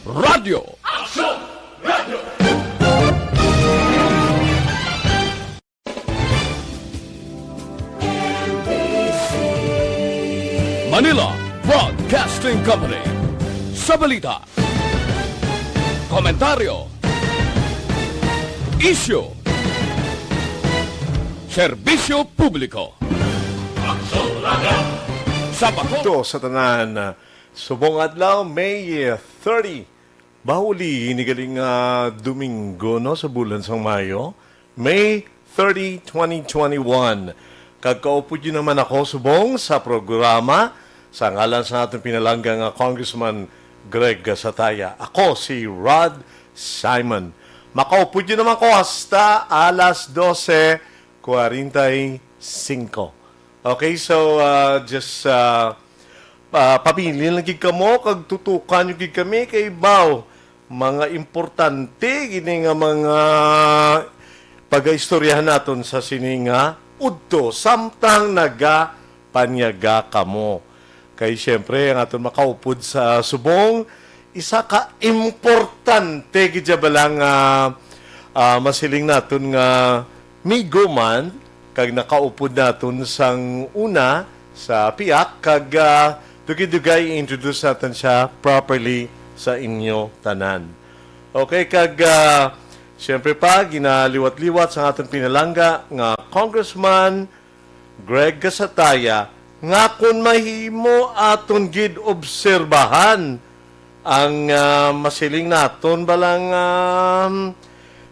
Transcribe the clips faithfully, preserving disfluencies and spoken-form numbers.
Radyo. Manila Broadcasting Company. Sa balita, komentaryo, isyu, serbisyo publiko. Sa Bacolod. Ito sa tanan, subong adlaw, May thirty. Bahuli ini galing nga Domingo, no, sa bulan sang Mayo, May thirty, twenty twenty-one. Kag kaupod yun naman ako subong sa programa sa ngalan sa aton pinalangga nga Congressman Greg Gasataya. Ako si Rod Simon. Makaupod yun naman ko hasta alas dose kwarenta y cinco. Okay, so, ah, just, ah, pa-, pabilin lang gid kamo kag tutukan nyo gid kami kay baw mga importante gini nga mga pagaistoryahan naton sa sini nga udto samtang nagapanyaga kamo. Kay siyempre, ang aton makaupod sa subong, isa ka importante gid siya bala nga, ah, masiling naton nga migo man, kag nakaupod naton sang una sa piak, kag, ah, dugay-dugay i-introduce naton siya properly sa inyo tanan. Okay, kag, ah, siyempre pa, ginaliwat-liwat sa aton pinalangga nga Congressman Greg Gasataya, nga kon mahimo aton gid obserbahan ang, ah, masiling naton balang, ah,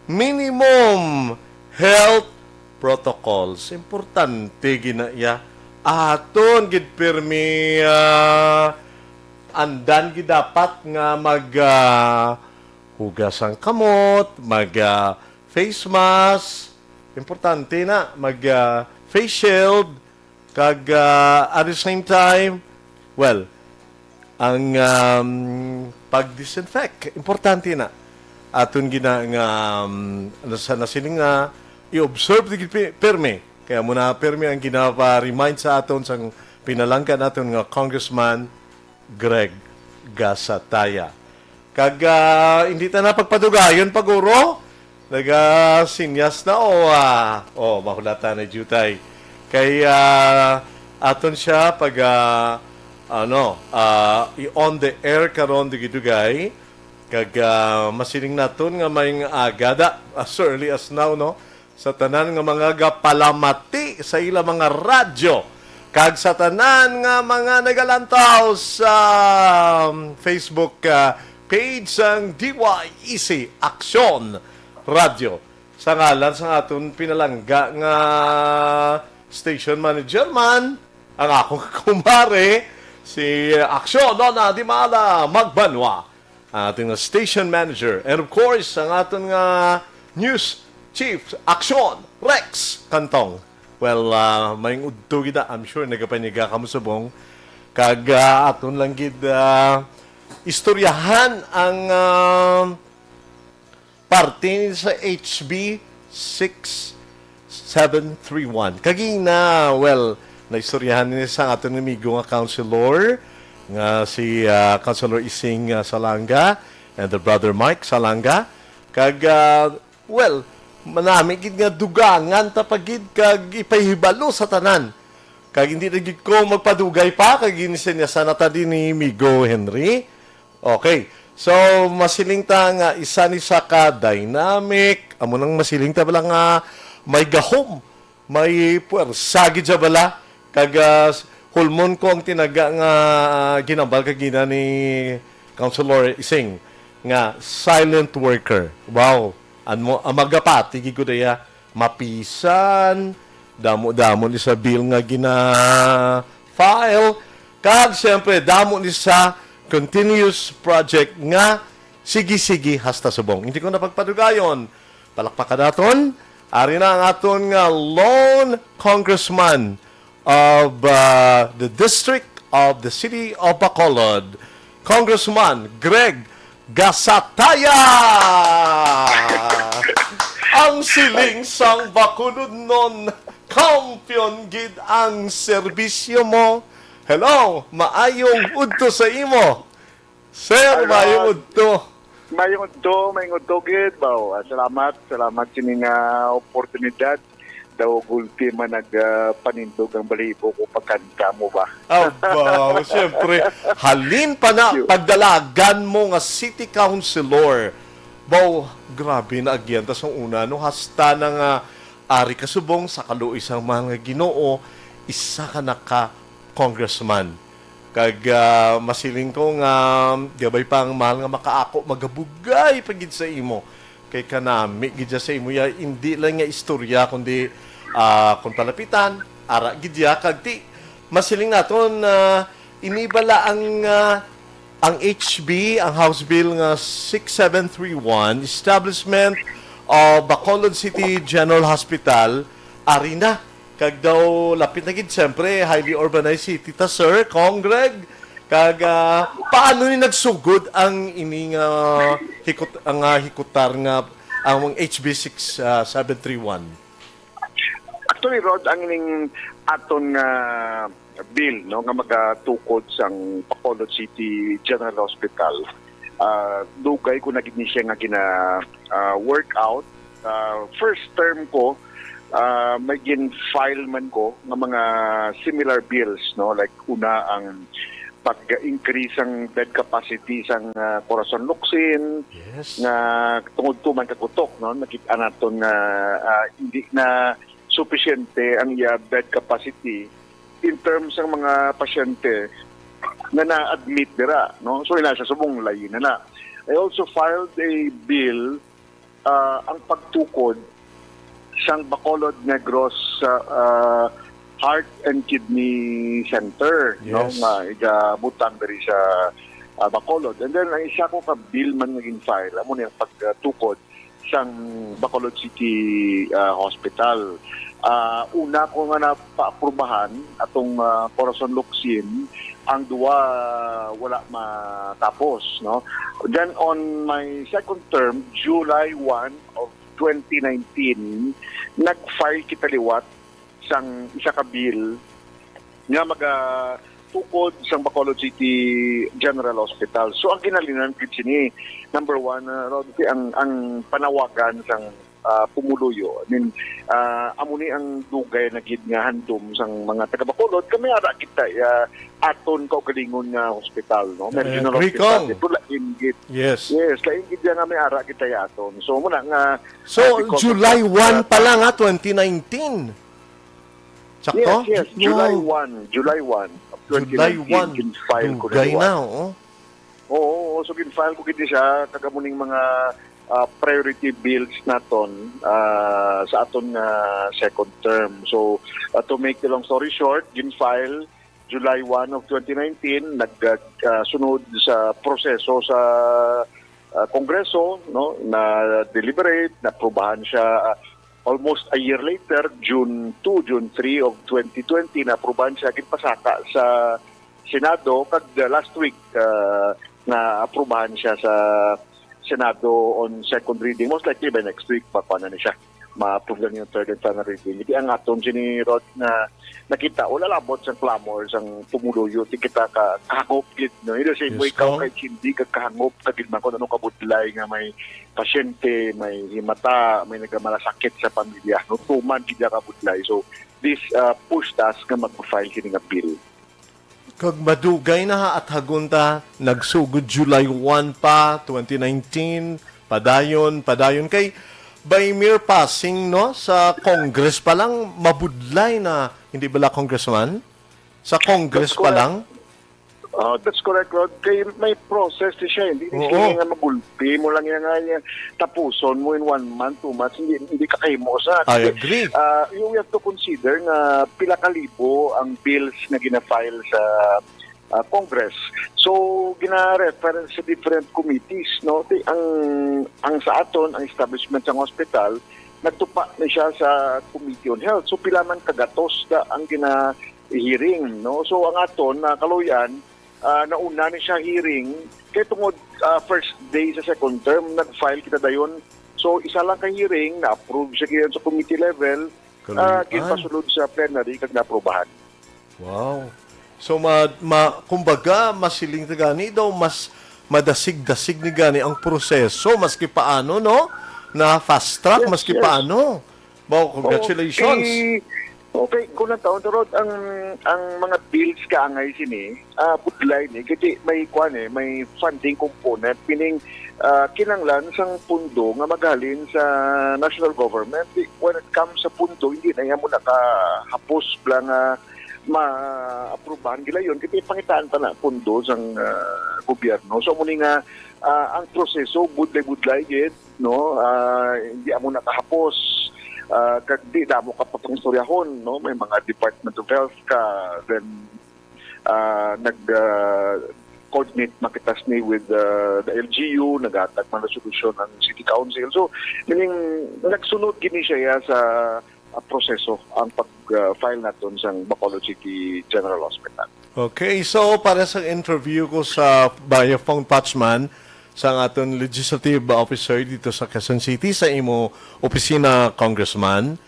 minimum health protocols. Importante gina iya. Aton gid pirmi, ah, andan gid dapat nga mag, ah, hugas ang kamot, mag, ah, face mask. Importante na mag, ah, face shield. Kag, ah, at the same time, well, ang, um, pag-disinfect, importante na. Aton gina nga, um, nasa, nasiling nga i-observe di pi-, pirmi. Kaya mo na pirmi ang ginapa-remind sa aton sang pinalangga naton nga Congressman Greg Gasataya. Kag, ah, hindi ta na pagpadugayon, paguro. Nagasinyas na o, ah, o, mahulatan na jutay. Kay, ah, aton siya pag, ah, ano, ah, i-on the air karon dugay-dugay. Kag, ah, masiling naton nga may agada as early as now, no? Sa tanan nga mga gapalamati sa ila mga radyo, kag sa tanan nga mga nagalantaw sa, um, Facebook, ah, page sang D Y E C Aksyon Radyo. Sa ngalan sang aton pinalangga nga station manager man, ang akong kumare, si Aksyon Nona Dimala Magbanwa, ang aton nga station manager, and of course, ang aton nga news chief, Aksyon, Rex Cantong. Well, ah, maayong udto gid, ah, I'm sure nagapanyaga kamo subong. Kag, ah, aton lang gid, ah, istoryahan ang, ah, parte sa H B six seven three one. Kagina, well, naistoryahan ni sa aton amigo nga councilor, nga si, ah, Councilor Ising, ah, Salanga and the brother Mike Salanga. Kag, ah, well, manami gid nga dugangan ta pa gid kag ipahibalo sa tanan. Kag hindi na gid ko magpadugay pa, kag ginsinyasan na ta din ni Migo Henry. Okay. So, masiling ta nga isa ni sa ka dynamic, amo nang masiling ta bala nga may gahom, may puwersa gid siya bala, kag, ah, hulmon ko ang tinaga nga ginambal kagina ni Councilor Ising nga silent worker. Wow, ano, ang magapati gid ko daya, mapisan, damo-damo ni sa bill nga gina-file, kag siyempre, damo ni sa continuous project nga sige-sige hasta subong. Hindi ko na pagpadugayon. Palakpakan naton. Ari na ang aton nga lone congressman of, uh, the District of the City of Bacolod, Congressman Greg Gasataya. Ang siling sang Bacolodnon, kampiyon gid ang serbisyo mo. Hello, maayong udto sa imo. Sir, Hello. Mayong udto. Mayong udto, mayong udto gid, baw. Ah, salamat, salamat sini nga oportunidad. Daw gulti man nag ah, panindog ang balibo ko pagkanta mo ba? Abaw, siyempre. Halin pa na, pagdalagan mo nga city councilor. Baw, grabe na agyan ta sa una, no? Hasta na nga ari ka subong sa kaluoy sang mahal nga Ginoo, isa ka na ka congressman. Kag ah, masiling ko nga gabay pa ang mahal nga makaako magabugay pa gid sa imo. Kay kanami gid siya sa imo ya, hindi lang nga istorya kundi ah, kung palapitan, ara gid ya kag ti masiling naton na ini bala ang ah, ang H B, ang House Bill nga six seven three one, establishment of Bacolod City General Hospital, ari na. Kag daw lapit na gid siyempre highly urbanized city ta, sir, Congreg. Kag ah, paano ni nagsugod ang ini nga hikot ang ah, hikutar nga ang H B six seven three one? Actually, Rod, ang ining aton nga bill, no, nga magatukod sang Bacolod City General Hospital, ah, dugay ko na gid ni siya nga gina ah, work out. Ah, first term ko, ah, may gin-file man ko nga mga similar bills, no, like una ang pag-increase ang bed capacity sang ah, Corazon Locsin, Yes. nga tungod tuman kag utok, no, nakita naton nga ah, hindi na supisyente ang iya bed capacity in terms sang mga pasyente nga na-admit dira, no? So ina siya subong lain na na. I also filed a bill ah, ang pagtukod sang Bacolod Negros ah, ah, Heart and Kidney Center, no, Yes. nga igabutang diri sa ah, Bacolod. And then ang isa ko ka bill man nga gin-file, amo ni ang pagtukod sang Bacolod City ah, Hospital. Ah, una ko nga napaaprubahan atong ah, Corazon Locsin, ang duwa wala matapos, no. Then on my second term, July one of twenty nineteen, nag-file kita liwat sang isa ka bill nga magatukod sang Bacolod City General Hospital. So ang ginhalinan gid sini, number one, uh, Rod, ang ang panawagan sang ah, pumuluyo. I mean, ah, amo ni ang dugay na gid nga handom sang mga taga Bacolod, kami ara kita ya aton kaugalingon nga hospital, no? May I regional agree, hospital, Kong. Pero lain gid. Yes. Yes, lain gid ya nga may ara kita ya aton. So muna nga So, because of July that, one uh, pa lang ha, twenty nineteen. Sakto? Yes, yes. July Wow. one, July one of July twenty nineteen, one. Gin-file ko na Dugay liwat. Na, oo. Oo, so gin-file ko gid siya kag amo ning mga ah, priority bills naton ah, sa aton nga second term. So ah, to make the long story short, gin-file July one of twenty nineteen, nag ah, sunod sa proseso sa ah, Kongreso, no, na deliberate, naaprubahan siya ah, almost a year later, June two, June three of twenty twenty, naaprubahan siya, ginpasaka sa Senado, kag the last week ah, naaprubahan siya sa Senado on second reading. Most likely by next week, makuha na ni siya. Ma-approve na niya yung third and final reading. Hindi ang aton sini, Rod, na nakita, wala labot sa clamor sang pumuluyo, di kita ka kahangop gid, no? Hindi sa imo Yes, ikaw Kong. Kay hindi ka kahangop, kag gid man kung ano kabudlay nga may pasyente, may himata, may nagamalasakit sa pamilya, no? Tuman gid ka budlay. So this uh, pushed us nga mag-file kini nga bill. Kag madugay na ha at hagon ta, nagsugod July one pa, twenty nineteen, padayon, padayon. Kay by mere passing, no, sa Congress pa lang, mabudlay na, hindi bala, Congressman? Sa Congress That's pa correct. Lang? Oh, that's correct, Rod. Kay may process ni siya. Hindi ni Oo. Siya nga magulpi mo lang yan nga yan. Tapuson mo in one month, two months. Hindi, hindi kakahimo sa. I agree. Uh, you have to consider nga pila ka libo ang bills na gina-file sa uh, Congress. So, gina-refer sa different committees, no? Ti ang ang sa aton, ang establishment sa hospital, nagtupa ni siya sa Committee on Health. So, pila man kagatos da ang gina-hearing, no? So, ang aton na kaluyan, ah, nauna ni siya hearing kay tungod ah, first day sa second term nag-file kita dayon. So, isa lang ka hearing, na-approve siya giyan sa committee level, Kaluy-an. Ginpasulod sa plenary kag naaprubahan. Wow. So ma, ma kumbaga masiling ta gani daw mas madasig-dasig ni gani ang proseso, maski paano, no? Na fast track, Yes, maski yes. paano. Wow, congratulations. Okay. Okay, kung ang taon, Rod, ang, ang mga bills kaangay sini, ah, budlay ni, kasi may, kwan eh, may funding component, meaning, ah, kinanglan sang pundo nga maghalin sa national government. Di, when it comes sa pundo, hindi na yan mo nakahapos bala nga ma-aprobahan gila yun, kasi pangitaan pa na pundo sang, ah, gobyerno. So, muni nga, ah, ang proseso, budlay-budlay gid, no? Ah, hindi amo nakahapos. Ah, kag di damo ka papangistoryahon, no? May mga Department of Health ka, then, ah, nag, ah, coordinate man kita sini with, ah, the L G U, naghatag man resolution ang City Council. So, meaning, nagsunod gini siya ya sa, ah, proseso ang pag, ah, file naton sang Bacolod City General Hospital. Okay, so para sa interview ko sa Bayaw Phone Patchman, sa aton legislative officer dito sa Quezon City, sa imo opisina, Congressman,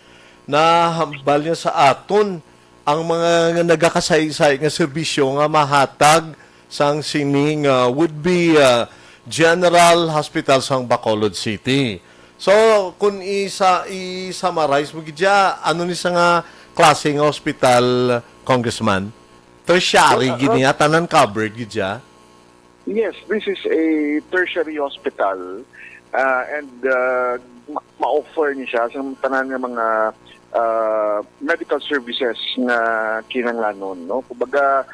nahambal niya sa aton ang mga nagakasaysay nga serbisyo nga mahatag sang sining, ah, would be, ah, General Hospital sang Bacolod City. So, kung isa, i-summarize mo gid siya, ano ni sa nga klase nga hospital, Congressman? Tertiary Well, uh, gid niya, tanan covered gid siya? Yes, this is a tertiary hospital, uh, and, uh, ma-, ma-offer ni siya sa tanan nga mga, uh, medical services nga kinahanglanon, no? Kumbaga,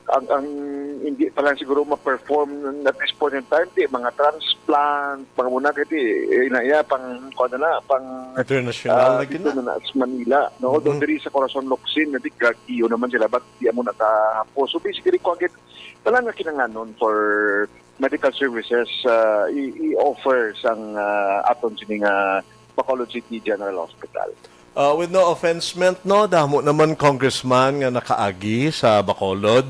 ang, ang hindi pa lang siguro ma-perform at this point in time, di, mga transplant, mga muna, kaya di, eh, na, iya, pang, kuwan na na, pang, International ah, na dito gina. na na sa Manila, no? Although Mhm. diri sa Corazon Locsin, na di, gagiyo naman sila, but di mo nakahapos. So, basically, kuwan, gid, tanan nga kinahanglanon for medical services, ah, i-, i-offer sang, ah, aton sini nga Bacolod City General Hospital. Ah, with no offense meant, no, damo naman congressman nga nakaagi sa Bacolod.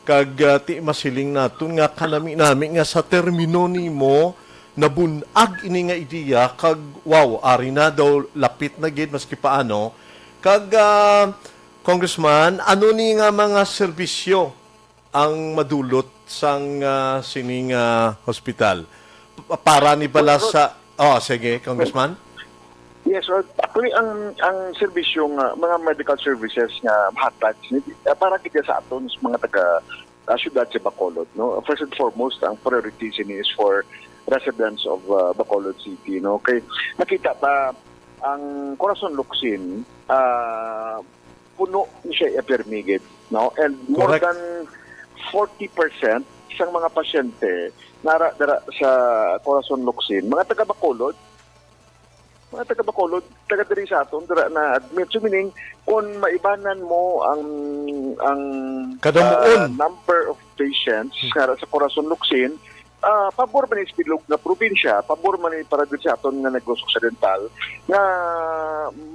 Kag, ah, ti masiling naton nga kanami-nami nga sa termino nimo nabun-ag ini nga ideya kag, wow, ari na daw, lapit na gid maski paano. Kag, ah, Congressman, ano ni nga mga serbisyo ang madulot sang, ah, sining, ah, hospital? Pa-, para ni bala Well, sa, oh, sige, Congressman. Yes, well, actually, ang, ang serbisyo nga, mga medical services nga mahatag, ah, para kita sa aton, sa mga taga, ah, syudad sa Bacolod, no? First and foremost, ang priority sini is for residents of, ah, Bacolod City, no? Kay nakita ta ang Corazon Locsin, ah, puno ni siya iya pirmi gid, no? And more Correct. than forty percent sang mga pasyente nara dira sa Corazon Locsin, mga taga Bacolod, mga taga Bacolod, taga diri sa aton, dira na admit. So, meaning, kung maibanan mo ang, ang, Kadamuon. ah, number of patients Hmm. nara sa Corazon Locsin, ah, pabor man ni sa bilog nga probinsya, pabor man ni para diri sa aton nga Negros Occidental, nga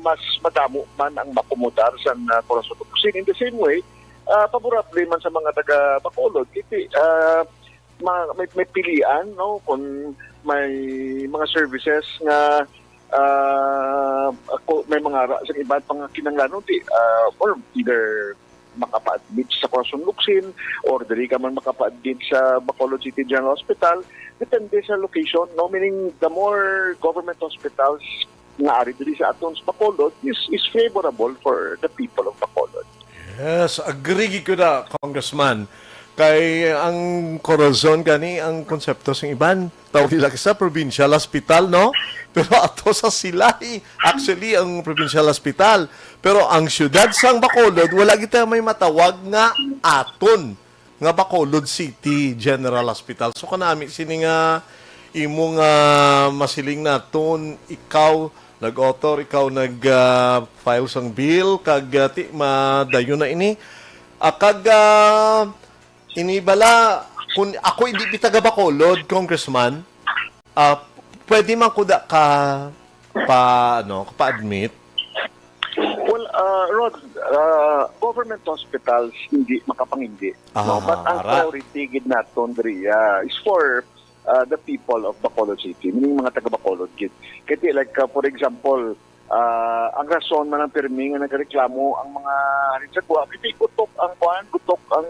mas madamo man ang makomodar sa, ah, Corazon Locsin. In the same way, ah, favorable man sa mga taga Bacolod, kay, ah, ma-, may, may pilian, no, kung may mga services nga, ah, ako, may mga ra-, sa iban pa nga kinahanglanon, di, ah, or either makapa-admit sa Corazon Locsin or diri ka man makapa-admit sa Bacolod City General Hospital, depende sa location, no? Meaning, the more government hospitals nga ari diri sa aton sa Bacolod is, is favorable for the people of Bacolod. Yes, agree gid ko na, Congressman. Kay ang Corazon gani, ang konsepto sing iban, tawag nila sa provincial hospital, no? Pero ato sa Silay, actually, ang provincial hospital. Pero ang siyudad sang Bacolod, wala kita may matawag nga aton nga Bacolod City General Hospital. So, kanami sini nga imo nga masiling naton, ikaw nag-author, ikaw nag, ah, file sang bill, kag, ah, ti, madayon na ini. Ah, kag, ah, ini bala, kung ako hindi taga Bacolod, Congressman, ah, pwede man ko da ka pa, ano, ka pa-admit? Well, uh, Rod, uh, government hospitals hindi makapangindi, no? Aha, But ang ara. priority gid naton diri, uh, is for, uh, the people of Bacolod City, meaning mga taga Bacolod gid. Kay like, uh, for example, uh, ang rason man ang pirmi nga nagareklamo ang mga halin sa Guam, hindi gutok ang kuan, gutok ang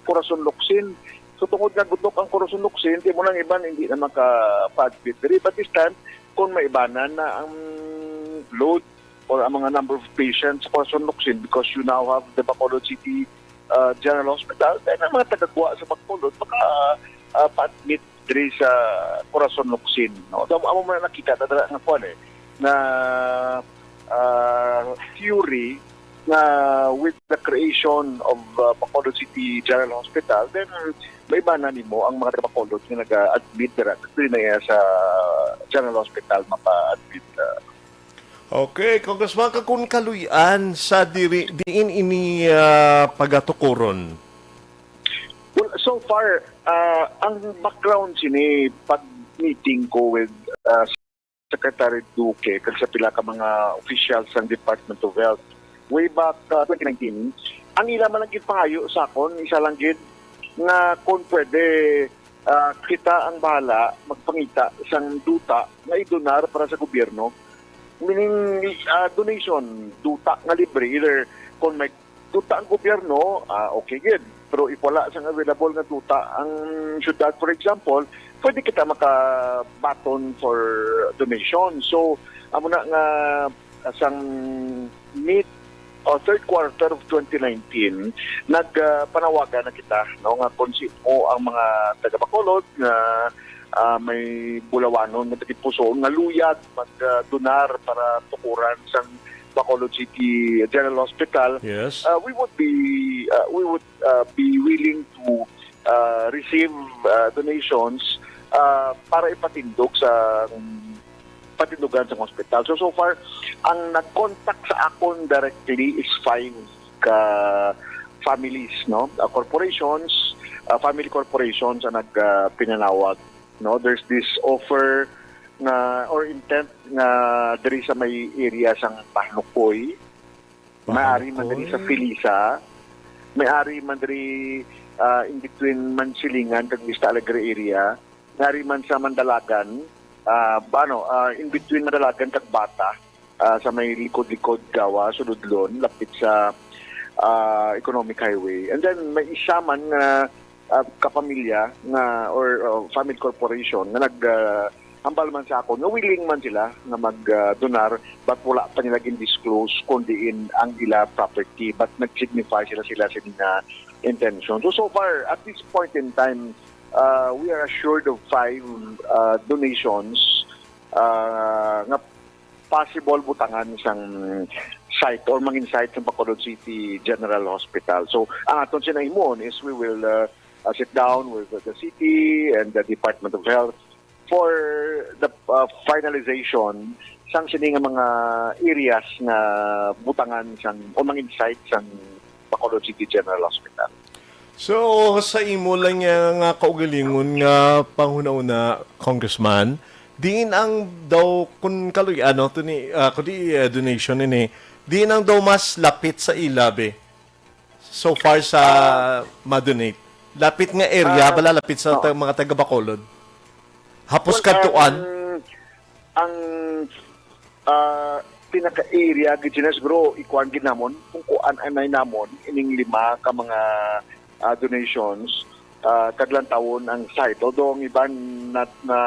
Corazon Locsin. So, tungod nga gutok ang Corazon Locsin, di mo nang iban hindi na maka-admit diri. But this time, kung maibanan na ang load or ang mga number of patients sa Corazon Locsin, because you now have the Bacolod City uh, General Hospital, then ang mga tagagwa sa Bacolod maka uh, pa-admit diri sa Corazon Locsin, no? Amo man nakita na dala nga kuan eh, na uh, theory na with the creation of uh, Bacolod City General Hospital, then may ba na nimo ang mga taga Bacolod nga nag-admit dira diri na iya sa General Hospital mapa-admit uh, Okay, Congressman, kakun kaluy-an sa diri diin ini uh, pagatukuron? Well, so far, uh, ang background sini pag meeting ko with uh, Secretary Duque kag sa pila ka mga officials sang Department of Health way back uh, twenty nineteen, ang ila man lang gid pangayo sa akon, isa lang gid nga kung pwede uh, kita ang bahala magpangita sang duta nga idonar para sa gobyerno, meaning uh, donation, duta nga libre, either kung may duta ang gobyerno, ah, okay gid. Pero if wala sang available nga duta ang syudad, for example, pwede kita makabaton for donation. So, amo na nga ah, sang mid o third quarter of twenty nineteen, nagpanawagan na kita, no, nga kung sino ang mga taga Bacolod nga ah, may bulawanon nga tagipusoon nga luyag mag-donar para tukuran sang Bacolod City General Hospital. Yes. Uh, we would be uh, we would uh, be willing to uh, receive uh, donations uh, para ipatindog sa patindugan sa hospital. So so far ang nag-contact sa akon directly is five ka families, no? Uh, corporations, uh, family corporations ang nag uh, pinanawag, no? There's this offer nga or intent nga diri sa may area sang Pahanukoy, may ari man diri sa Pilisa, may ari man diri uh, in between Mansilingan kag Vista Alegre area, may ari man sa Mandalagan, uh, ano, uh, in between Mandalagan kag Bata, uh, sa may likod-likod gawa, Sududlon, lapit sa uh, Economic Highway. And then may isa man nga uh, kapamilya nga or uh, family corporation nga nag uh, hambal man sa ako nga willing man sila nga mag uh, donar, but wala pa nila gin-disclose kung diin ang ila property, but nag-signify sila sila sa ila intention. So so far at this point in time uh, we are assured of five uh, donations uh, nga possible butangan sang site or mangin site sa Bacolod City General Hospital. So ang aton sinahimuon is we will uh, uh, sit down with the city and the Department of Health for the uh, finalization sang sini nga mga areas nga butangan sang o mangin site sang Bacolod City General Hospital. So, sa imo lang nga, nga kaugalingon nga panghuna-una, Congressman, diin ang daw, kung kaluy, ano, to ni, uh, kundi uh, donation ini, diin ang daw mas lapit sa ila, be? So far sa uh, ma-donate. Lapit nga area, uh, bala lapit sa uh, mga taga Bacolod. Hapos well, kadtuan. Um, ang uh, pinaka-area gid sina siguro ikuan gid namon kung kuan anay namon ining lima ka mga uh, donations uh, kag lantawon ang site, although ang iban na, na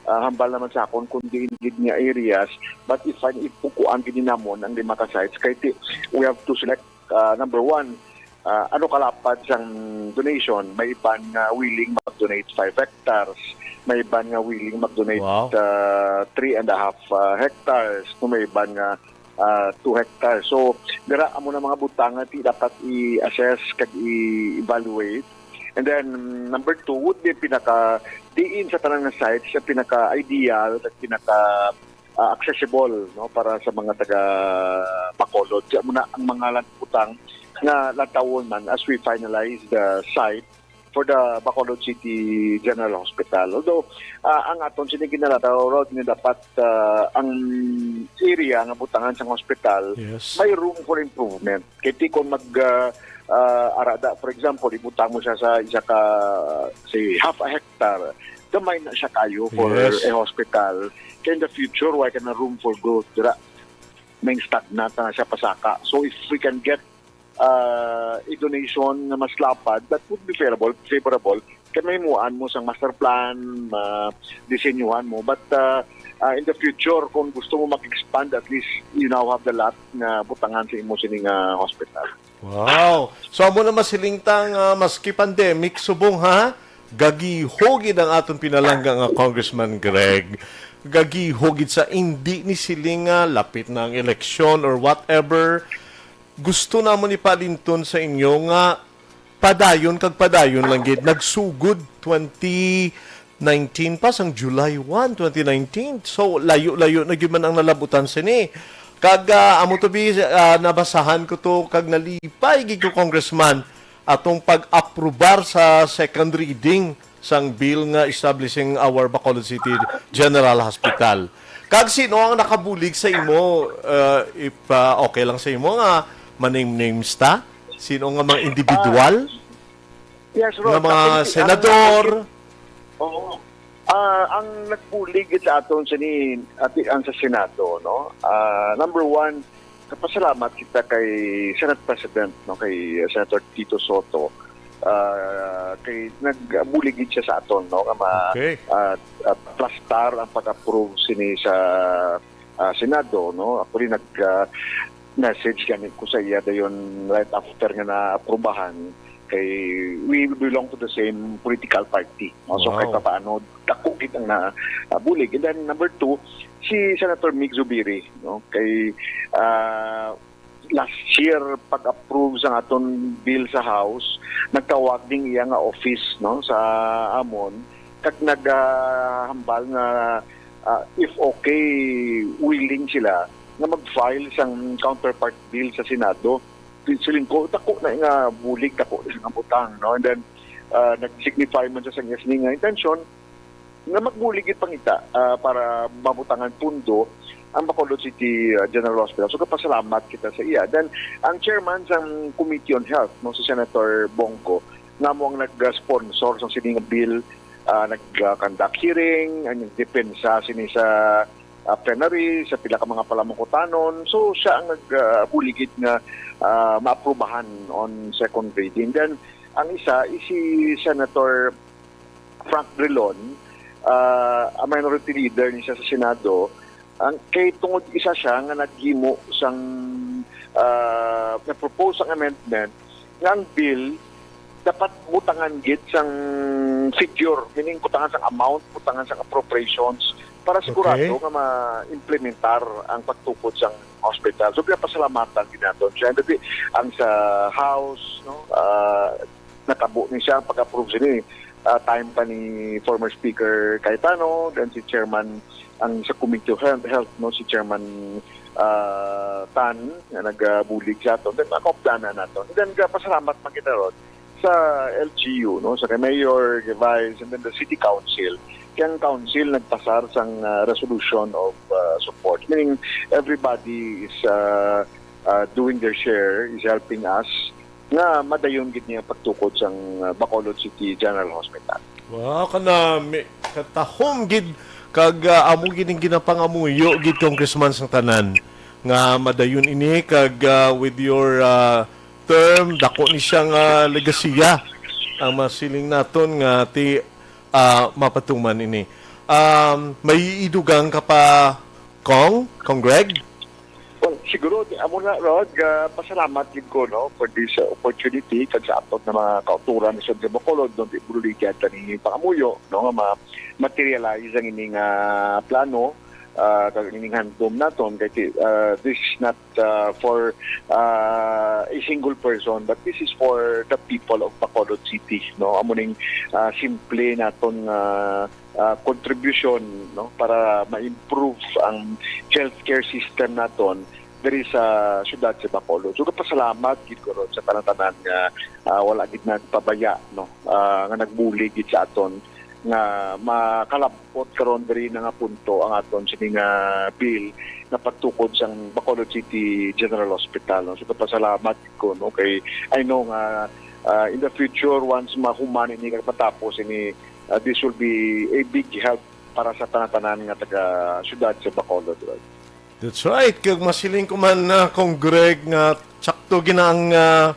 uh, hambal naman sa akon kung diin gid nga areas, but if, if kung kuan gid namon ang lima ka sites kay ti, we have to select uh, number one, uh, ano kalapad sang donation. May iban nga willing mag-donate five hectares, may iban nga willing mag-donate wow. uh, three and a half uh, hectares, kung may iban nga uh, two hectares. So, dira amo na mga butang nga dapat i-assess kag i-evaluate. And then, number two would be pinaka diin sa tanan nga sites sa pinaka-ideal at pinaka uh, accessible no para sa mga taga Bacolod. Kaya muna ang mga butang nga latawon man as we finalize the site for the Bacolod City General Hospital. Although uh, ang aton sini ginalataw raw din dapat uh, ang area nga butangan sa hospital yes. may room for improvement. Kaya kung mag uh, uh, arada, for example, ibutang mo siya sa isa ka say half a hectare, gamay na siya kayo for yes. a hospital. Kaya in the future, why ka na room for growth? Dira, may stagnant na siya pasaka. So if we can get ah, i-donation nga mas lapad that would be favorable, favorable kay mahimuan mo sang master plan, ma-, disenyuhan mo. But, ah, ah, in the future, kung gusto mo mag-expand, at least you now have the lot nga butangan sa imo sini nga hospital. Wow. So, amo na masiling ta nga maski pandemic subong, ha? Gagiho gid ang aton pinalangga nga Congressman Greg. Gagiho gid sa indi ni siling nga lapit na ang eleksyon or whatever. Gusto namon ipalinton sa inyo nga padayon kag padayon lang gid. Nagsugod twenty nineteen pa, sang July one, twenty nineteen. So, layo-layo na gyud man ang nalabutan sini. Kag, ah, amo to bi, ah, nabasahan ko to kag nalipay gid ko, Congressman, atong pag-aprobar sa second reading sang bill nga establishing our Bacolod City General Hospital. Kag sino ang nakabulig sa imo, uh, if, uh, okay lang sa imo nga ma-name names ta? Sino nga mga individual? Ah, yes, Rod. Nga mga Actually, ang senador? Oo. Ah, ang nagbulig sa aton sini, ati, ang sa Senado, no? Ah, number one, kapasalamat kita kay Senate President, no, kay Senator Tito Soto. Ah, kay nagbulig gid siya sa aton, no, nga ma-, Okay. ah, ah, plastar ang pag-approve sini sa, ah, Senado, no. Ako rin nag, ah, message gani ko sa iya dayon right after nga naaprubahan, kay we belong to the same political party, no? So, kahit Wow. papaano, dako gid ang na, ah, bulig. And then, number two, si Senator Mig Zubiri, no? Kay, ah, last year, pag-approve sa aton bill sa House, nagtawag ding iya nga office, no, sa amon, kag nagahambal nga, ah, if okay, willing sila nga mag-file sang counterpart bill sa Senado. Siling ko, dako na nga bulig, dako na nga butang, no? And then, ah, nag-signify man siya sa iya sini nga intensyon nga magbulig gid pangita, ah, para mabutangan pundo ang Bacolod City, ah, General Hospital. So, kapasalamat kita sa iya. Then, ang chairman sang Committee on Health, no, si Senator Bong Go, nga amo ang nag-sponsor sang sini nga bill, ah, nag-conduct hearing, ang nagdepensa sini sa, ah, plenary, sa pila ka mga palamukutanon. So, siya ang nag, ah, bulig gid nga, ah, maaprubahan on second reading. Then, ang isa is si Senator Frank Drilon, ah, a minority leader ni siya sa Senado, ang kay tungod isa siya nga naghimo sang, ah, nag-propose sang amendment nga ang bill dapat butangan gid sang figure, meaning butangan sang amount, butangan sang appropriations para sigurado Okay. nga ma-implementar ang pagtukod sang hospital. So, pinapasalamatan gid naton siya. Dati, ang sa House, no, ah, natabo ni siya ang pag-approve sini, ah, time pa ni former Speaker Cayetano, then si Chairman ang sa Committee of Health, Health, no, si Chairman, ah, Tan, nga nagabulig sa aton, then makaupdanan naton. Then, pasalamat man kita ron sa L G U, no, sa kay Mayor Gervais, and then the City Council. Kaya ang Council nagpasar sang, ah, resolution of, ah, support. Meaning, everybody is, ah, ah, doing their share, is helping us nga madayon gid niya pagtukod sang, ah, Bacolod City General Hospital. Wow, kana mi-, katahom gid kag, ah, amo gid ang ginapangamuyo gid, Congressman, sang tanan nga madayon ini kag, ah, with your, ah, term, dako ni siya nga legasiya ang masiling naton nga ti, ah, mapatuman ini. Um, may idugang ka pa, Cong? Cong Greg? Well, siguro, di, amo na, Rod, ah, pasalamat gid ko, no, for this, ah, opportunity kag sa aton nga mga kauturan sa Bacolod, no, di buligan ta ni pangamuyo, no, nga ma-, materialize ang ining, ah, plano, ah, kag ining handom naton kay ti-, ah, this is not, ah, for, ah, a single person, but this is for the people of Bacolod City, no. Amo ning, ah, simple naton nga ah, contribution, no, para ma-improve ang healthcare system naton diri sa siyudad sa Bacolod. So, gapasalamat gid ko ron sa tanan-tanan nga, ah, wala gid nagpabaya, no, ah, nga nagbulig gid sa aton nga makalabot karon diri na nga punto ang aton sini nga bill nga pagtukod sang Bacolod City General Hospital, no. So, gapasalamat gid ko, no, kay I know nga, ah, in the future, once mahuman ini kag matapos ini, ah, this will be a big help para sa tanan-tanan nga taga siyudad sa Bacolod, Rod. That's right. Kag masiling ko man na, Kong Greg, nga tsakto gina ang, ah,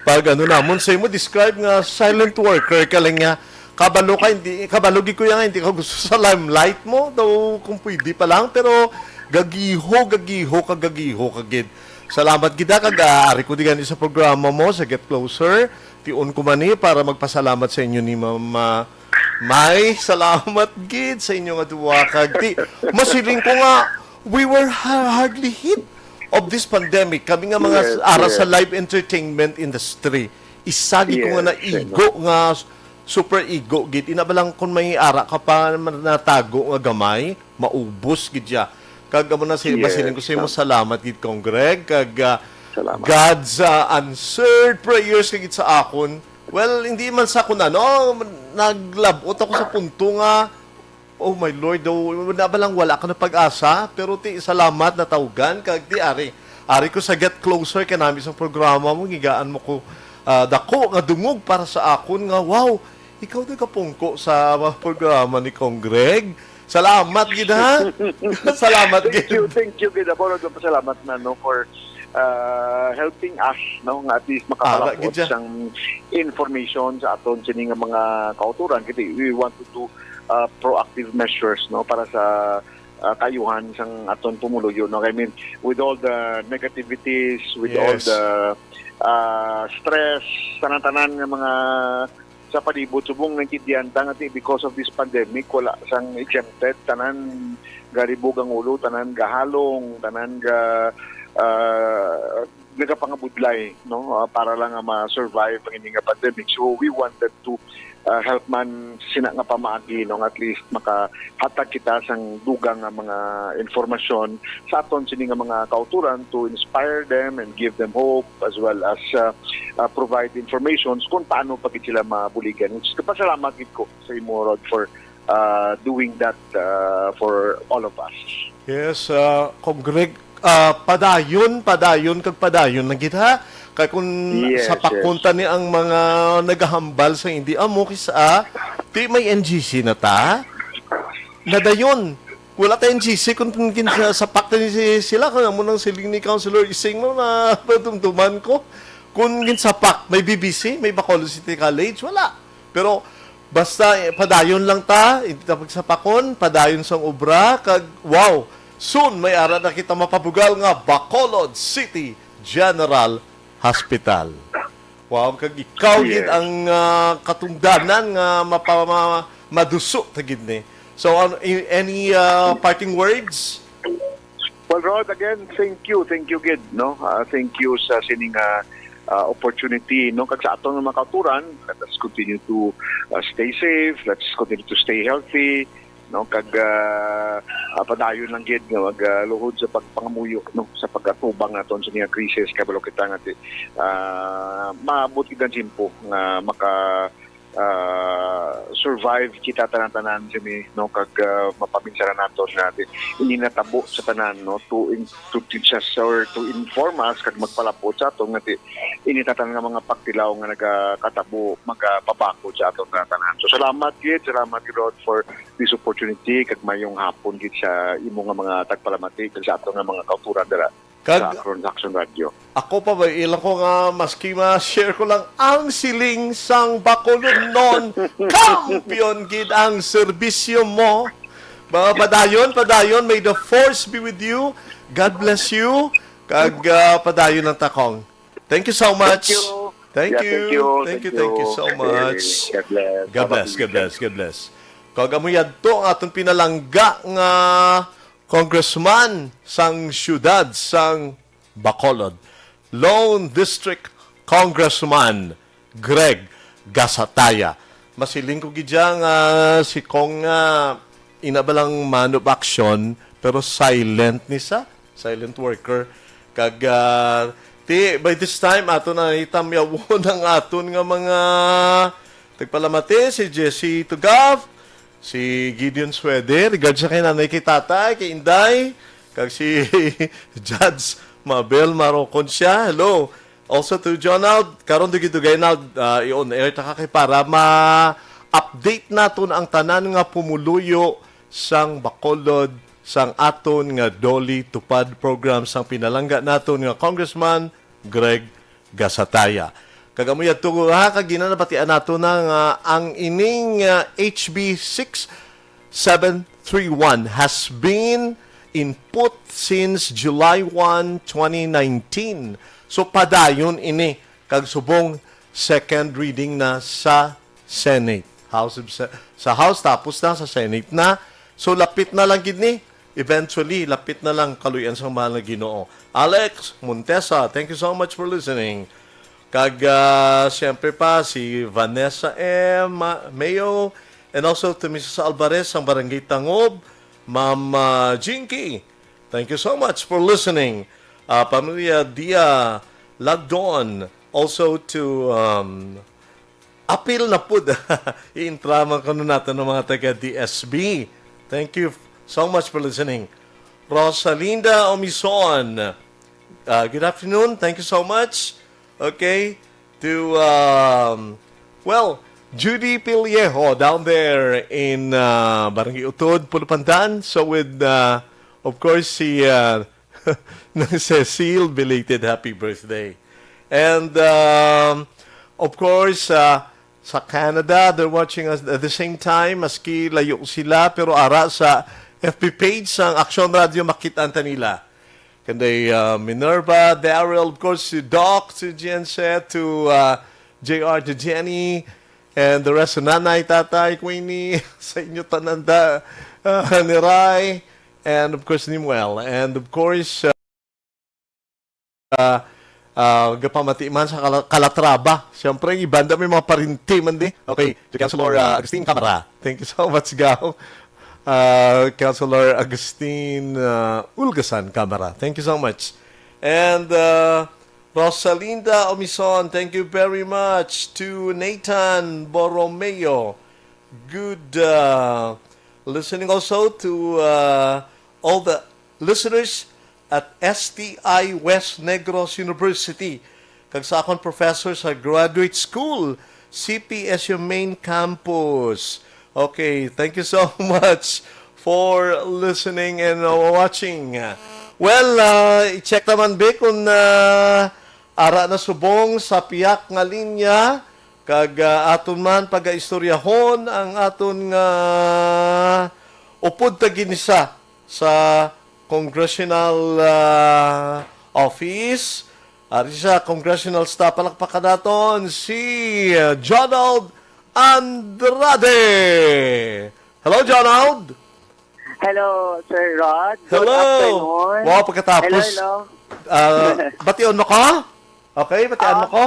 pag ano namon sa imo describe nga silent worker ka lang nga kabalo ka, hindi kabalo gid ko yan, hindi ka gusto sa limelight mo, daw kung pwede pa lang, pero gagiho, gagiho ka, gagiho ka gid. Salamat gid, ah, kag, ah, ari ko di gani sa programa mo sa Get Closer. Tion ko man ni para magpasalamat sa inyo ni Ma'am, ah, May. Salamat gid sa inyo nga duwa kag ti masiling ko nga we were ha- hardly hit of this pandemic. Kami nga mga Yes, ara sa yes. live entertainment industry, isa gid ko nga Yes, naigo nga s- super igo gid. Ina ba lang kung may ara ka pa man natago nga gamay, maubos gid siya. Kag amo na si Yes, masiling ko sa imo, salamat gid, Kong Greg, kag, ah, Salamat. God's, ah, answered prayers kag sa akon. Well, hindi man sa akon ano, naglabot ako sa punto nga, "Oh my Lord, daw, na ba lang wala ka na pag-asa?" Pero ti, salamat natawgan, kag ti, ari, ari ko sa Get Closer kay nami sa programa mo, gigaan mo ko, ah, dako nga dungog para sa akon nga, "Wow, ikaw nagapungko sa programa ni Kong Greg." Salamat gid, ha? Salamat Thank gid. you, thank you gid. Ako nagpasalamat na, no, for, uh, helping us, no, nga at least Ara makapalabot gid siya. sang information sa aton sini nga mga kauturan. Kasi we want to do, uh, proactive measures, no, para sa, uh, kaayuhan sang aton pumuluyo, no. I mean, with all the negativities, with all Yes. the, uh, stress, tanan-tanan nga mga sa palibot, subong nagkidiyan ta nga ti, because of this pandemic, wala sang exempted. Tanan galibog ang ulo, tanan gahalong, tanan ga, ah, nagapangabudlay, no? Ah, para lang nga ma-survive ang ini nga pandemic. So, we wanted to, ah, help man sina nga pamaagi, no? Nga at least makahatag kita sang dugang nga mga informasyon sa aton sini nga mga kauturan to inspire them and give them hope as well as, ah, ah, provide informations kung paano pa gid sila mabuligan. Which is, pasalamat gid ko sa imo, Rod, for, ah, doing that, ah, for all of us. Yes, ah, Kong Greg, ah, padayon, padayon, kag padayon na gid, ha? Kay kung Yes, sa yes. pakunta ni ang mga nagahambal sa hindi amo, kisa, di may N G C na ta? Nadayon. Wala ta N G C kung gin-, sa, sa pakta ni si, sila, kung amo nang siling ni Councilor Ising, no, na padumduman ko. Kung ginsapak, may B B C, may Bacolod City College, wala. Pero basta, eh, padayon lang ta, hindi ta pagsapakon, padayon sang obra, kag wow, soon may ara na kita mapabugal nga Bacolod City General Hospital. Wow, kag ikaw gid Yes. ang, ah, katungdanan nga mapa-, ma-, maduso ta gid ni. So, ano, i-, any, ah, parting words? Well, Rod, again, thank you. Thank you gid, no? Ah, thank you sa sining, ah, ah, opportunity, no? Kag sa aton nga mga kauturan, let us continue to, ah, stay safe. Let's continue to stay healthy, no? Kag, ah, ah, padayon lang gid nga mag, ah, luhod sa pagpangamuyo, no? Sa pag-atubang naton sa mga krisis, kabalo kita nga ti, ah, maabot gid ang tiyempo nga maka, ah, survive kita tanan-tanan sini, no? Kag, ah, mapaminsaran naton nga ti, ini natabo sa tanan, no? To in-, to teach us or to inform us kag magpalabot sa aton nga ti, ini tanan nga mga pagtilaw nga nagakatabo magapabakod sa aton tanan-tanan. So, salamat gid, salamat gid, Rod, for this opportunity, kag mayong hapon gid sa imo nga mga tagpalamati kag sa aton nga mga kauturan dira Kag sa Akron Saxon Radio. Ako pa ba, ilang ko nga maski ma-share ko lang ang siling sang Bacolodnon, kampiyon gid ang serbisyo mo. Ba-, padayon, padayon, may the force be with you. God bless you. Kag, ah, padayon ang takong. Thank you so much. Thank you. Thank Yeah, you. thank you. Thank Thank you, thank you you. so Thank you. much. God bless. God Have a bless, God blessed bless, God bless. Kag amo yadto ang aton pinalangga nga congressman sang siyudad sang Bacolod, lone district congressman Greg Gasataya. Masiling ko gid siya nga si Kong nga ina ba lang man of action, pero silent ni sa, silent worker. Kag, ah, ti, by this time, ato na itamyawon ang aton nga mga tagpalamati, si Jesse Tugaf, si Gideon Swede, regards sa kay nanay, kay tatay, kay inday, kag si Judge Mabel Marocon siya. Hello. Also to Jonald, karon dugay-dugay na, ah, i-on air ta ka kay para ma-update naton ang tanan nga pumuluyo sang Bacolod sang aton nga Doli Tupad program sang pinalangga naton nga Congressman Greg Gasataya. Kag amo yadto, ha, kag ginanabatian nato na nga ang ining, ah, H B six seven three one has been in put since July one, twenty nineteen. So, padayon ini kag subong second reading na sa Senate. House of Se-, sa House, tapos na sa Senate na. So, lapit na lang gid ni. Eventually, lapit na lang kaluy-an sang mahal nga Ginoo. Alex Montesa, thank you so much for listening. Kag, ah, siyempre pa, si Vanessa M. Ma-, Mayo, and also to Missus Alvarez, ang Barangay Tangob, Ma'am, ah, Jinky. Thank you so much for listening. Ah, Pamilya Dia Lagdon, also to, um, apil na pud. Iintraman ko na nato ng mga taga D S B. Thank you so much for listening. Rosalinda Omison, uh, good afternoon. Thank you so much. Okay. To, um, well, Judy Pillejo down there in, uh, Barangay Utod, Pulupandan. So with, uh, of course, si, uh, Nang Cecil, belated happy birthday. And, um, of course, uh, sa Canada, they're watching us at the same time, maski layo sila, pero ara sa F B page sang Aksyon Radio, makita ta nila. Kanday, uh, Minerva, Daryl, of course, si Doc, si Jenset, to, uh, J R, to Jenny, and the rest of Nanay, Tatay, Queenie, sa inyo tanan da, uh, ni Rai, and of course, ni Muel. And of course, uh, uh, uh, gapamati man sa Kala-, Calatrava. Siyempre, ang iban da may mga parinti man di. Okay, to Councilor, uh, Agustin Camara. Thank you so much, Gaw. Uh, Councilor Agustin, uh, Ulgasan Camara. Thank you so much. And, uh, Rosalinda Omison, thank you very much. To Nathan Borromeo, good, uh, listening also to, uh, all the listeners at S T I West Negros University, kag sa akon professor sa Graduate School, C P S U Main Campus. Okay, thank you so much for listening and, uh, watching. Well, uh, i-check naman, Vic, kung, uh, ara na subong sa piyak nga linya, kag, uh, aton man pagaistoryahon ang aton nga upod ta ginisa sa congressional, ah, office. Ari sa congressional staff, palakpakan naton si, ah, Jonald Andrade. Hello, Jonald! Hello, Sir Rod. Good Hello! Afternoon. Wow, pagkatapos, Hello, hello. ah, bation mo ko? Okay, batian mo Ah, ko?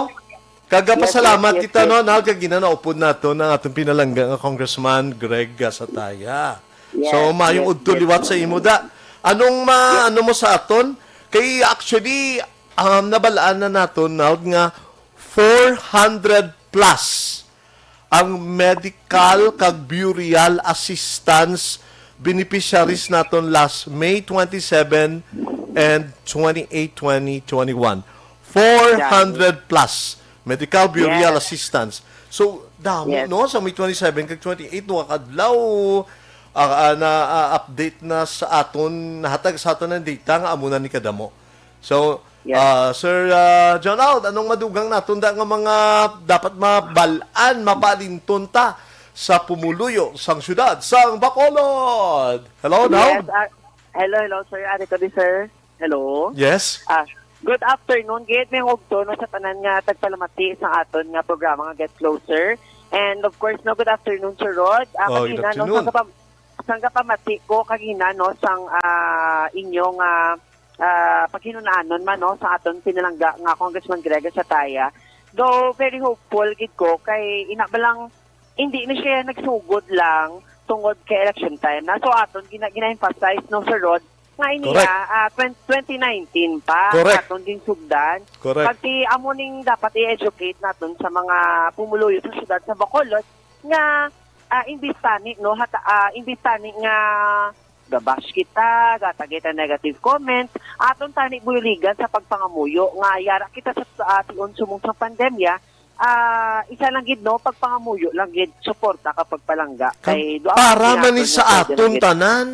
Kagapasalamat yes, yes, kita, yes. no, Nal, kag ginanaupod naton ang aton pinalangga nga Congressman Greg Gasataya. Yes, So, mayong yes, udto yes. liwat sa imo, da. Anong ma-, Yes. ano mo sa aton? Kay actually, um, nabalaan na naton, Nal, nga four hundred plus ang medical kag burial assistance beneficiaries naton last May twenty-seven and twenty-eight, twenty twenty-one. Four hundred plus medical burial Yes. assistance. So, damo, Yes. no? Sa May twenty-seven kag twenty-eight, duha ka adlaw, ah, ah, na, ah, update na sa aton, nahatag sa aton ang data nga amo na ni kadamo. So, Yes. ah, Sir, ah, John Out, anong madugang naton da nga mga dapat mabalaan, mapalinton ta sa pumuluyo sang syudad sang Bacolod? Hello, Yes, Nald? ah, hello, hello, sir. Ari ko di, sir. Hello. Yes. Ah, good afternoon. Gid may hugto, no, sa tanan nga tagpalamati sa aton nga programa nga Get Closer. And of course, no, good afternoon, Sir Rod. Ah, Oh, good kagina, no, afternoon. sa kapam-, sa kapamati ko kagina, no, sang, ah, inyong, ah, ah, paghinunanon man, no, sa aton pinalangga nga Congressman Greg Sataya. Though very hopeful gid ko kay ina ba lang, hindi na siya nagsugod lang tungod kay election time na. So aton gina-, gina-emphasize, no, Sir Rod, nga ini Correct. ah, ah, twen-, twenty nineteen pa Correct. aton ginsugdan. Correct. Pag ti amo ning dapat i-educate naton sa mga pumuluyo sa syudad sa Bacolod nga, ah, imbis tani, no, hata, ah, imbis tani nga gabash kita, gatag kita negative comment, aton tani buligan sa pagpangamuyo nga yara kita sa, ah, tion sumong sa pandemya, ah, isa lang gid, no, pagpangamuyo lang gid, suporta ka pagpalangga. Kag Kay duha para ka man ni naton sa nga pwede aton lang gid. tanan.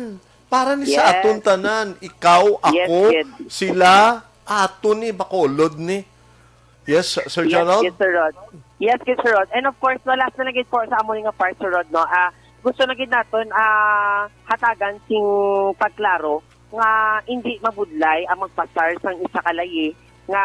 Para ni sa Yes. aton tanan, ikaw, Yes, ako, gid. sila, aton ni Bacolod ni. Yes, Sir Yes, Gerald? yes, Sir Rod. Yes, yes, Sir Rod. And of course, no, last na lang gid po sa amo nga part, Sir Rod, no? Ah, gusto na gid naton, ah, hatagan sing pagklaro nga hindi mabudlay ang magpasar sang isa ka layi nga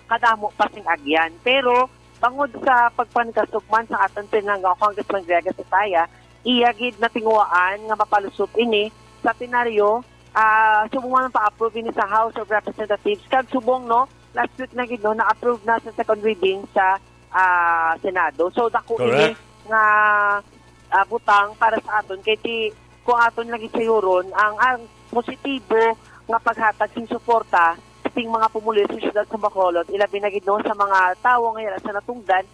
kadamo pa sing agyan. Pero bangod sa pagpangigkasugman sa aton pinalangga Congressman Gregas Ataya, iya gid natinguhaan nga mapalusot ini sa plenaryo, ah, subong man pa-approve ini sa House of Representatives. Kag subong, no, last week na gid, no, na-approve na sa second reading sa, ah, Senado. So, dako ini Correct. nga, ah, butang para sa aton. Kay ti, kung aton lagi sayuron, ang, ang positibo nga paghatag sing suporta sing mga pumuluyo sa siyudad sa Bacolod, ilabi na gid, no, sa mga tawo nga yara sa natungdan,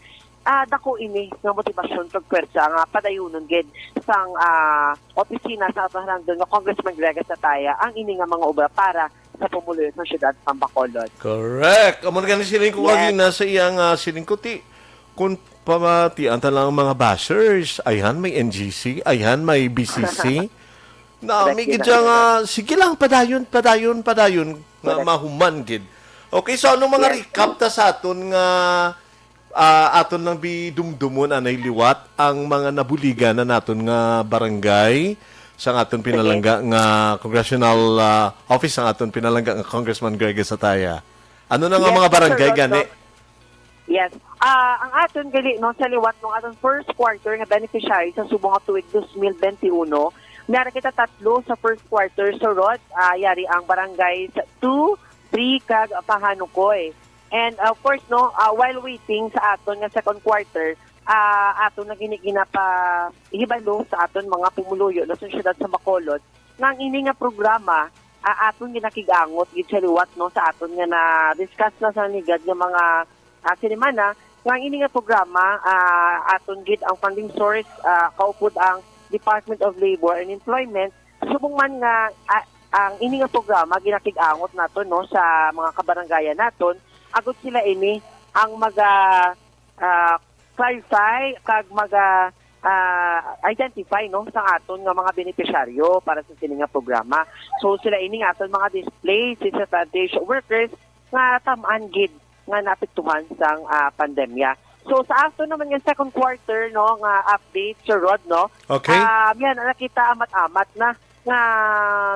ah, dako ini nga motibasyon kag pwersa nga padayunon gid sang, ah, opisina sa aton halangdon nga Congressman Gregas Ataya ang ini nga mga obra para sa pumuluyo sa siyudad sa Bacolod. Correct. Amo na gani siling ko Yes. kagina sa iyang, ah, siling ko, ti, kung pamatian ta lang ang mga bashers, ayhan may N G C, ayhan may B C C. Na, Correct may yun, gid siya nga, sige lang, padayon, padayon, padayon, nga Correct. mahuman gid. Okay, so anong mga Yes. recap ta sa aton nga, ah, aton lang bidumdumon anay liwat ang mga nabuligan na naton nga barangay sa aton Sige. pinalangga nga congressional, ah, office, ang aton pinalangga nga Congressman Gregas Ataya? Ano na nga Yes, mga barangay Sir gani? Rodney. Yes. Ah, ang aton gali, no, sa liwat ng aton first quarter nga beneficiary sa subong nga tuig dos mil benti uno, may ara kita tatlo sa first quarter, Sir Rod, ah, yari ang barangay sa two, three, kag Pahanukoy. And of course, no, ah, while waiting sa aton nga second quarter, ah, aton na gini ginapahibalo sa aton mga pumuluyo, no, sa siyudad sa Bacolod, nga ang ini nga programa, ah, aton ginakig-angot gid sa liwat, no, sa aton nga na-discuss na sa ligad nga mga, ah, sinimana, nga ang ini nga programa, ah, aton gid ang funding source, ah, kaupod ang Department of Labor and Employment. Subong man nga, ah, ang ini nga programa ginakig-angot naton, no, sa mga kabarangayan naton, agud sila ini ang maga, ah, clarify kag maga, ah, identify, no, sa aton nga mga benepisyaryo para sa sini nga programa. So, sila ini nga aton mga displaced, disadvantaged workers nga tam-an gid nga naapektuhan sang, ah, pandemya. So, sa aton naman nga second quarter, no, nga update, Sir Rod, no? Okay. Ah, yan, nakita amat-amat na nga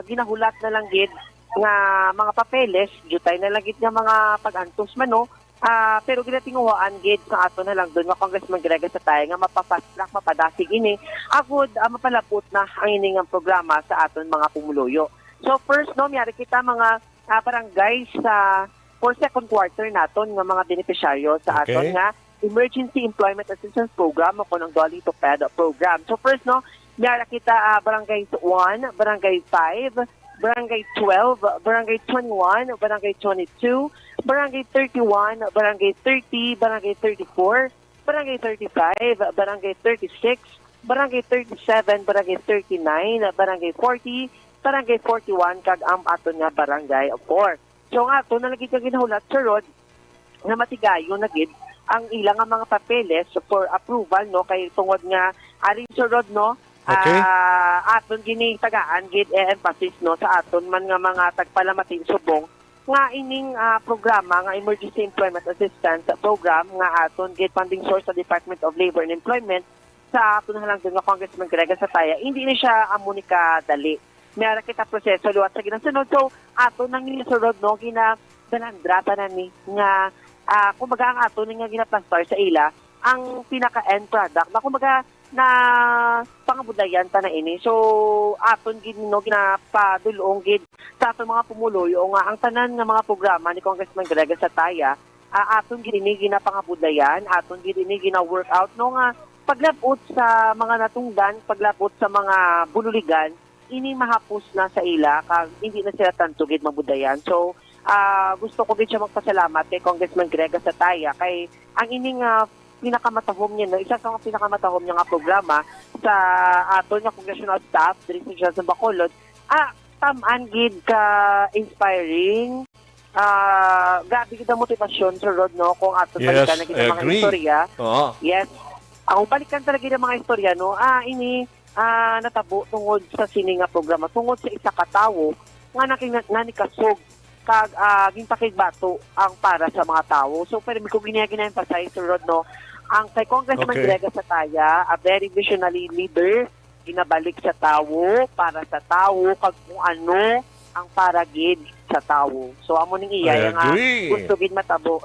ginahulat na lang gid nga mga papeles, diutay na lang gid nga mga pag-antos man, no? Ah, pero ginatinguhaan gid sa aton halangdon nga Congressman Gregas Ataya nga mapa-fast track, mapadasig ini, agud, ah, mapalapot na ang ini nga programa sa aton mga pumuluyo. So first, no, miyari kita mga, ah, barangay sa for second quarter naton nga mga benepisyaryo sa Okay. aton nga Emergency Employment Assistance Program o kung ang Dolly Topeda Program. So first, no, miyara kita, ah, Barangay one, Barangay five, Barangay twelve, Barangay twenty-one, Barangay twenty-two, Barangay thirty-one, Barangay thirty, Barangay thirty-four, Barangay thirty-five, Barangay thirty-six, Barangay thirty-seven, Barangay thirty-nine, Barangay forty, Barangay forty-one, kag ang aton nga Barangay four. So, nga ato na lagi ka ginahulat, Sir Rod, nga matigayon na gid ang ila nga mga papeles for approval, no, kay tungod nga ari, Sir Rod, no, Okay. ah, aton gini tagaan gid, eh, emphasis, no, sa aton man nga mga tagpalamati subong nga ining, ah, programa nga Emergency Employment Assistance Program nga aton gid funding source sa Department of Labor and Employment sa aton halangdon nga Congressman Gregas Ataya, hindi ni siya amo ni kadali. May ara kita proseso liwat sa ginasunod. So, ato nang ginasunod, no, ginadalandra tanan ni nga, ah, kumbaga, ang ato ni nga ginaplastar sa ila ang pinaka-end product na, kumbaga, na pangabudlayan ta na ini. So, aton gid, no, ginapadulong gid sa aton mga pumuluyo nga ang tanan nga mga programa ni Congressman Gregas Ataya, ah, aton gid ini ginapangabudlayan, aton gid ini gina-workout, no, nga paglabot sa mga natungdan, paglabot sa mga bululigan, ini mahapos na sa ila, kag hindi na sila tanto gid mabudayan. So, ah, gusto ko gid siya magpasalamat kay Congressman Gregas Ataya, kay ang ini nga pinakamatahom niya, no, isa sa mga pinakamatahom niya nga programa sa aton nga congressional staff diri sa Siyudad sa Bacolod, ah, tam-an gid ka inspiring. Ah, grabe gid ang motibasyon, Sir Rod, no, kung aton Yes, balikan na gid I ang mga agree. istorya. Oo. Yes. Ang balikan talaga ng mga istorya, no, ah, ini, ah, natabo tungod sa sini nga programa, tungod sa isa ka tawo nga naking-, nanikasog kag, ah, ginpakigbato ang para sa mga tawo. So, pero ko gina-, gina-emphasize, Sir Rod, no, ang kay Congressman Okay. Greg Sataya, a very visionary leader, ginabalik sa tawo, para sa tawo, kag kung ano ang para gid sa tawo. So, amo ning I iya nga agree. gusto gid matabo.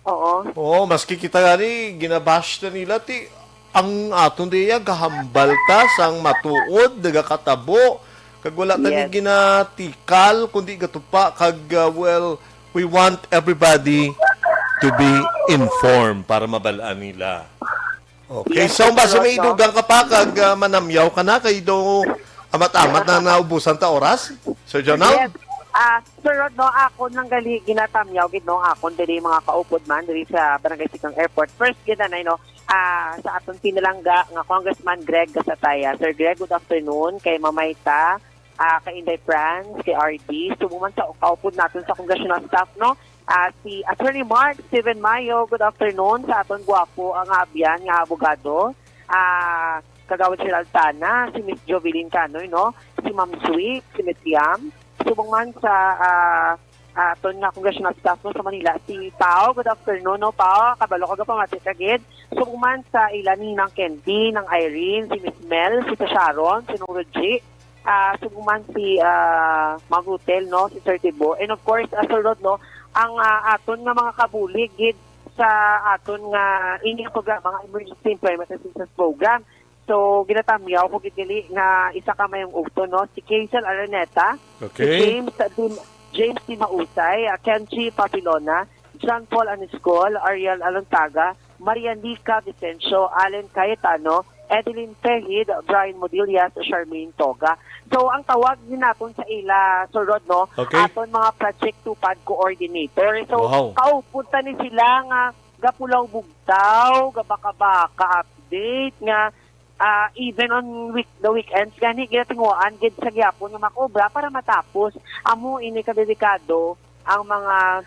Oo. Oo, maski kita gani, ginabash na nila, ti, ang aton diya, gahambal ta sang matuod, nagakatabo, kag wala ta ni Yes. ginatikal, kundi gatupa, kag, uh, well, we want everybody to be informed para mabal-an nila. Okay, Yes, so basi Sir may Rod, no? idugang ka pa, kag, uh, manamyaw ka na, kay do amat-amat na naubusan ta oras, Sir Jonald? Yes. Ah, Sir Rod, no, akon lang gali ginatamyaw gid, no, akon diri mga kaupod man diri sa Barangay Siquijong Airport. First gid anay, no, ah, sa aton pinalangga nga Congressman Greg Gasataya. Sir Greg, good afternoon. Kay Mamay ta, ah, kay Inday France, kay R D, subong man sa kaupod naton sa congressional staff, no, ah, si Attorney Mark Steven Mayo. Good afternoon sa aton gwapo nga abyan nga abogado, ah, Kagawad Cheryl Tana, si Miss Jovelyn Canoy, no, si Ma'am Sweet, si Miss Yam, subong man sa, ah, aton nga congressional staff, no, sa Manila, si Pao. Good afternoon, no, Pao. Kabalo ko gapamati ka gid. Subong man sa ila ni Nang Candy, Nang Irene, si Miss Mel, si Sir Sharon, si Nong Rogie, ah, subong man si, ah, Ma'am Rutel, no, si Sir Tibo. And of course, ah, Sir Rod, no, ang, ah, aton nga mga kabulig gid sa aton nga ini nga programa nga Emergency Employment Assistance Program. So, ginatamyaw ko gid gali nga isa ka mayong utod, no, si Kazel Araneta, si Okay. James Dim-, James Timausay, ah, Kenji Papilona, John Paul Aniscol, Ariel Alontaga, Marianica Vicencio, Allen Cayetano, Edeline Pehid, Brian Modillas, Charmaine Toga. So, ang tawag ni naton sa ila, Sir Rod, no, Okay. aton mga Project Tupad Coordinator. So, Wow. kaupod ta ni sila nga gapulaw bugtaw, gabaka-baka update nga, ah, even on week, the weekends gani ginatinguhaan gid sa gyapon nga makobra para matapos. Amo ini kadelikado ang mga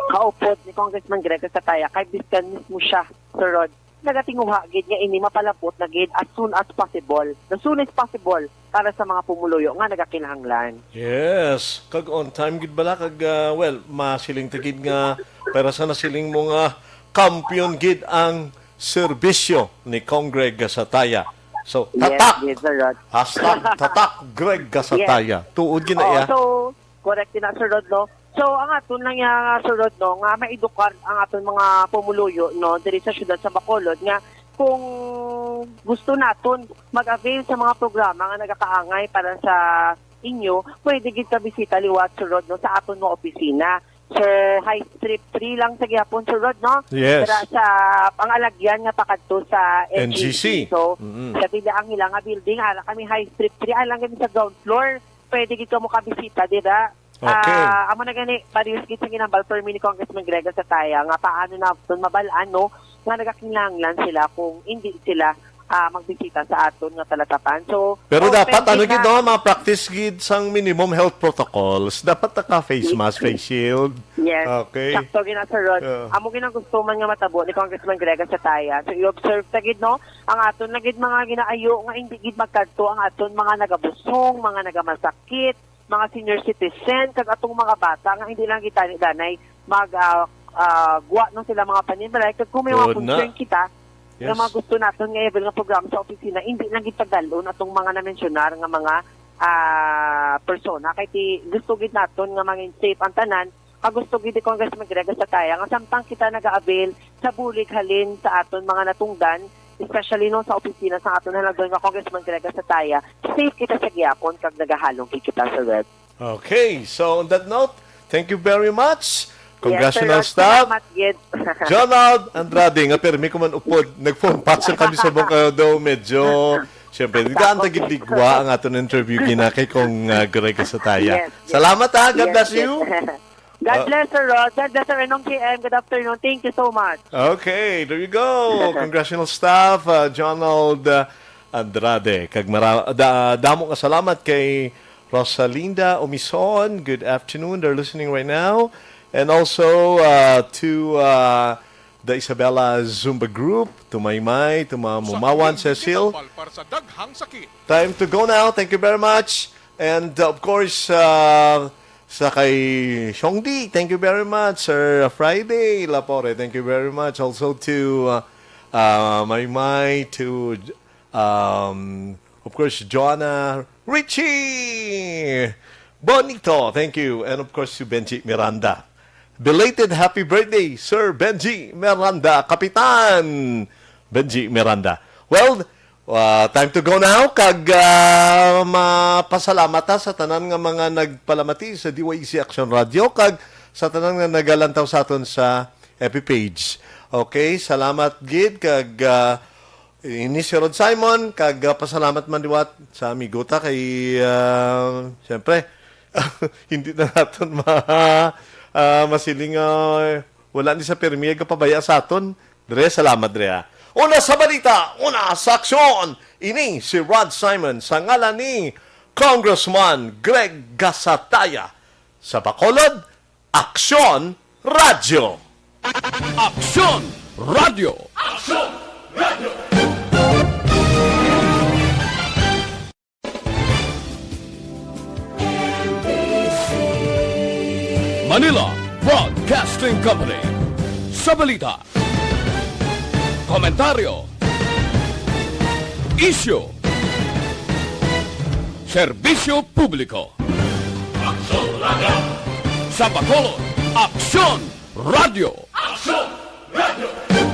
kaupod ni Congressman Greg Sataya kay biskan mismo siya, Sir Rod, nagatinguha gid nga ini mapalapot na gid as soon as possible. The soonest possible para sa mga pumuluyo nga nagakinahanglan. Yes, kag on time gid bala kag, ah, well, masiling ta gid nga para sa nasiling mo nga kampiyon gid ang serbisyo ni Congreg Gasataya. So, Yes, tatak! yes, Sir Rod. Hashtag tatak Greg Gasataya. Tuod gid na Oo, iya. so, correct na, Sir Rod, no? So, ang aton lang nga, Sir Rod, no, nga maedukar ang aton mga pumuluyo, no, diri sa siyudad sa Bacolod, nga kung gusto naton mag-avail sa mga programa nga nagakaangay para sa inyo, pwede gid ka bisita liwat, Sir Rod, no, sa aton mga opisina. So, High Street three lang sa gihapon, Sir Rod, no? Yes. Dira sa pangalagyan nga pakadto sa N G C. N G C. So, Mm. sa Villa Angela nga building, ara kami High Street three, ara lang kami sa ground floor. Pwede gid ka mo kabisita dira. Okay. Ah, amo na gani, parehas gid sa ginambal permi ni Congressman Greg Sataya nga paano naton mabal-an, no, nga nagakinahanglan sila kung hindi sila, ah, magbisita sa aton nga talatapan. So, Pero open dapat, ano gid gid, na no, mga practice gid sang minimum health protocols. Dapat naka face mask, face shield. Yes. Okay. Sakto gid na, Sir Rod. Yeah. Amo gid ang gusto man nga matabo ni Congressman Greg Sataya. So, i-observe ta gid, no, ang aton na gid mga ginaayo nga hindi gid magkadto ang aton mga nagabusong, mga nagamasakit, mga senior citizen, kag atong mga bata nga hindi lang gid tani danay mag, ah, ah, guwa nung sila mga paninbalay. Kag kung may mga Tuod na. concern kita nga Yes. mga gusto naton nga i-avail nga programa sa opisina, hindi lang gid pagdalon atong mga na-mensionar nga mga, ah, persona. Kay ti, gusto gid naton nga mangin safe ang tanan. Kag gusto gid ni Congressman Greg Sataya nga samtang kita naga-avail sa bulig halin sa aton mga natungdan, especially, no, sa opisina sa aton halagdon nga Congressman Greg Sataya, safe kita sa gihapon kag nagahalong gid kita, Sir Rod. Okay, so on that note, thank you very much, Yes, Sir Congressional Rod. Staff Salamat gid. Jonald Andrade, nga permi ko man upod. Nag-phone patch lang kami sa mga daw medyo, siyempre, di daan ta gid ligwa ang aton interview gina kay Cong, ah, Greg Sataya. Yes, yes. Salamat, ha. God Yes, bless yes. you. God Uh, bless, Sir Rod. God bless, Sir Enong K M. Good afternoon. Thank you so much. Okay, there you go. Congressional staff, uh, Jonald, uh, Andrade. Kag mara-, da-, damo nga salamat kay Rosalinda Omison. Good afternoon. They're listening right now. And also, uh, to, uh, the Isabela Zumba Group, to Maymay, to Ma'am Umawan, Cecil. Time to go now. Thank you very much. And, uh, of course, uh, sa kay Shongdi, thank you very much. Sir Friday Lapore, thank you very much. Also to, uh, uh, Maymay, to, um, of course, Joanna Richie Bonito, thank you. And of course, to Benji Miranda. Belated happy birthday, Sir Benji Miranda, Kapitan Benji Miranda. Well, uh, time to go now. Kag, uh, mapasalamat ta sa tanan nga mga nagpalamati sa D Y E C Action Radio, kag sa tanan nga nagalantaw sa aton sa F B page. Okay, salamat gid. Kag, uh, ini si Rod Simon, kag, uh, pasalamat man liwat sa amigo ta kay, uh, siyempre, hindi na naton ma-, uh, masiling, uh, wala ni sa pirmi gapabaya sa aton. Dre, salamat, Dre, ha. Una sa balita, una sa aksyon. Ini si Rod Simon sa ngalan ni Congressman Greg Gasataya sa Bacolod, Aksyon Radyo. Aksyon Radyo. Aksyon Radyo. Manila Broadcasting Company. Sa balita, komentaryo, isyu, serbisyo publiko. Aksyon Radyo. Sa Bacolod, Aksyon Radyo. Aksyon Radyo.